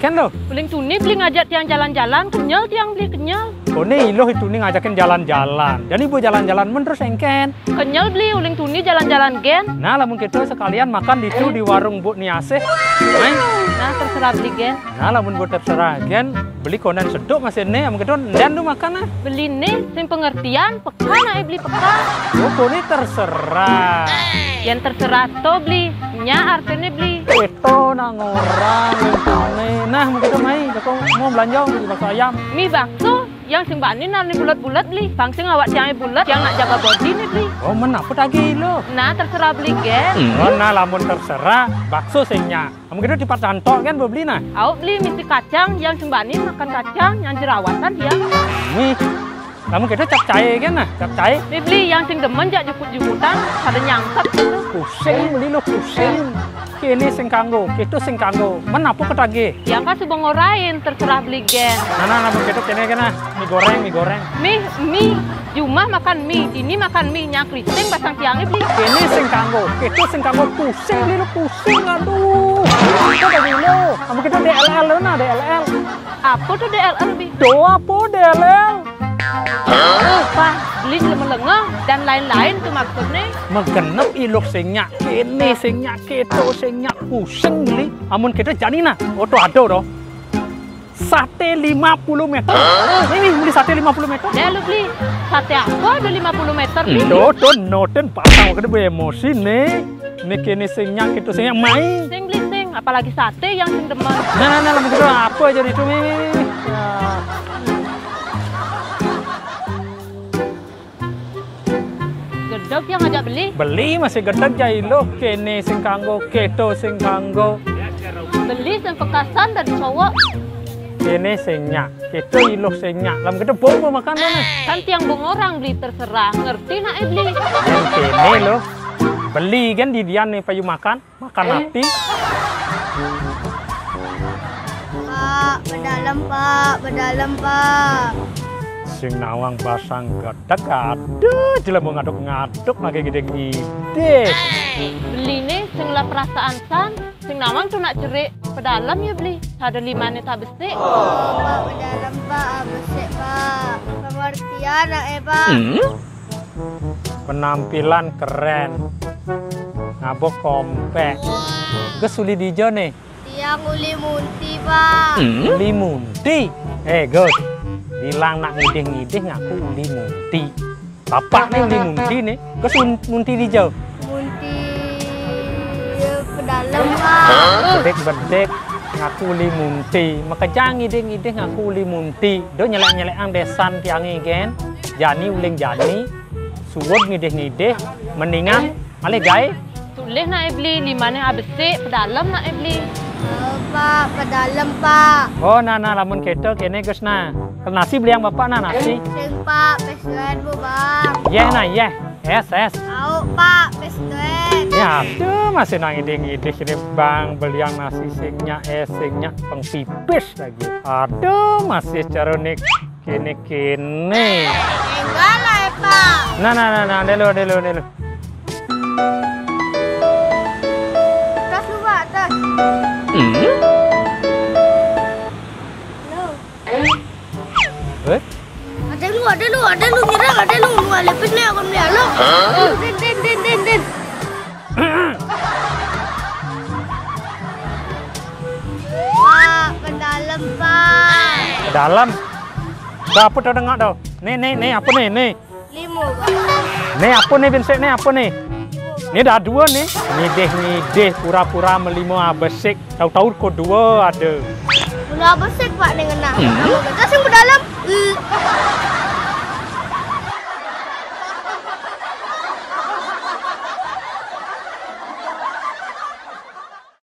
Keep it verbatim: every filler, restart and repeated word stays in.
Kén lo? Uling tuni beli ngajak tiang jalan-jalan, kenyel tiang beli, kenyel. Koné Iluh tuni ngajakin jalan-jalan. Jani bo jalan-jalan men terus éngkén. Kenyel beli, uling tuni jalan-jalan gén. Nah, lamun kéto sekalian makan ditu di warung Bu Niasih. Mai. Nah, terserah beli gén. Nah, lamun bo terserah gén, beli kondén seduk masih né, amun kéto endén to makan nah. Beli né sing pengertian, peka nah, eh, beli peka. Oh, koné terserah. Yén terserah to beli, nya artiné beli. Kéto nah ngorang né. Nah, amun kéto mai, jaka mau belanja beli bakso ayam. Mi bakso, yang sing bani nah né bulat-bulat beli. Pang sing awak tiangé bulat, tiang nak jaga bodi né beli. Oh, men apa tagih lo? Nah, terserah beli gén. Oh, nah lamun terserah, bakso sing nyak. Amun kéto tipat cantok kan beli nah. Awak beli misi kacang, yang sing bani makan kacang, yang jerawatan dia. Mih. Lamun kéto capcay kan nah, capcay. Beli yang sing demen jak jukut-jukutan, pada nyangkep gitu. Pusing beli lo, pusing. Kéné sing kanggo, kéto sing kanggo. Men apa ketagih? Yang ka suba ngorain, terserah beli gén. Nah, nah, lamun kéto kéné kan nah, mi goréng, mi goréng. Mi, mi, jumah makan mi, dini makan mi, nyang keriting basang tiangé beli. Kéné sing kanggo, kéto sing kanggo, pusing beli lo, pusing, aduh. Apa tagih lo? Amun kéto D L L lo nah, D L L. Apa to D L L, Bi? Do apa D L L? Apa? Beli jelema lengeh dan lain-lain to maksudné. Magenep Iluh sing nyak, kéné sing nyak, kéto sing nyak, pusing beli. Amun kéto jani nah, oh to ada to. Saté lima puluh meter. Ini beli saté lima puluh meter. Deh lu beli. Saté apa ada lima puluh meter, Bi? Noten, noten, pasang kena emosi né. Né kéné sing nyak, kéto sing nyak, mai. Sing beli sing, apalagi saté yang sing demen. Nah, nah, nah, lamun kéto apa aja itu, mi, mi, mi, mi. Ya. Gedeg yang ngajak beli. Beli masih gedeg ja Iluh, kéné sing kanggo, kéto sing kanggo. Beli sing pekasan dari cowok. Kéné sing nyak, kéto Iluh sing nyak. Lamun kéto bo makan mana? Kan tiang bo ngorang beli terserah, ngerti nak, eh, beli. Yén kéné lo. Beli kan didian né payu makan, makan ati. Pak, bedalem, Pak, bedalem, Pak. Sing nawang basang gedeg, aduh, jelema ngaduk-ngaduk lagi ngidih-ngidih. Beli né sing ngelah perasaan san, sing nawang to nak cerik, pedalem ya beli. Ada limané tak besik. Pak, bedalem, Pak, ah, besik, Pak. Pengertian nak, eh, Pak. Penampilan kerén. Ngaba kompék. Gus uli dija né? Tiang uli Munti, Pak. Uli Munti? Eh, Gus. Bilang nak ngidih-ngidih ngaku uli Munti. Bapak né uli Munti né. Gus un-, Munti dija? Munti pedalem, Pak. Bedik-bedik ngaku uli Munti. Makejang ngidih-ngidih ngaku uli Munti. Do nyelek-nyelekang désan tiangé gén. Jani uling jani. Suud ngidih-ngidih, mendingan malih gaé. Tulih nak, eh, beli, limané abesik, pedalem nak, eh, beli. Eh, Pak, pedalem, Pak. Oh, nah, nah, lamun kéto kéné, Gus, nah. Nasi beliang Bapak, nah, nasi. Sing, Pak, pés duén, Bu, Bang. Yéh, nah, yéh. És, és. Au, Pak, pés duén. Ya, aduh, masih nang ngidih-ngidih ini, Bang, beliang nasi sing nyak, és sing nyak, pang pipis lagi. Aduh, masih carunik. Kéné-kéné. Enggak lah, Pak. Nah, nah, nah, nah, dulu, dulu, dulu. Tas lu, Pak, tas. Halo. Eh? Ada lu, ada lu, ada lu, nyerang, ada lu. Lu lepis nih, aku melihat lu. Din, din, din, din, din. Pak, pedalem, Pak. Pedalem? Dah, apa dah dengar dah? Nih, nih, nih, apa nih, nih? Lima, Pak. Nih, apa nih, Binsek, nih, apa nih? Lima, Pak. Nih dah dua nih. Ngidih-ngidih, pura-pura melima abesik. Tahu-tahu ko dua ada. Mula abesik, Pak, nih ngena. Apa kata sing pedalem? Eh.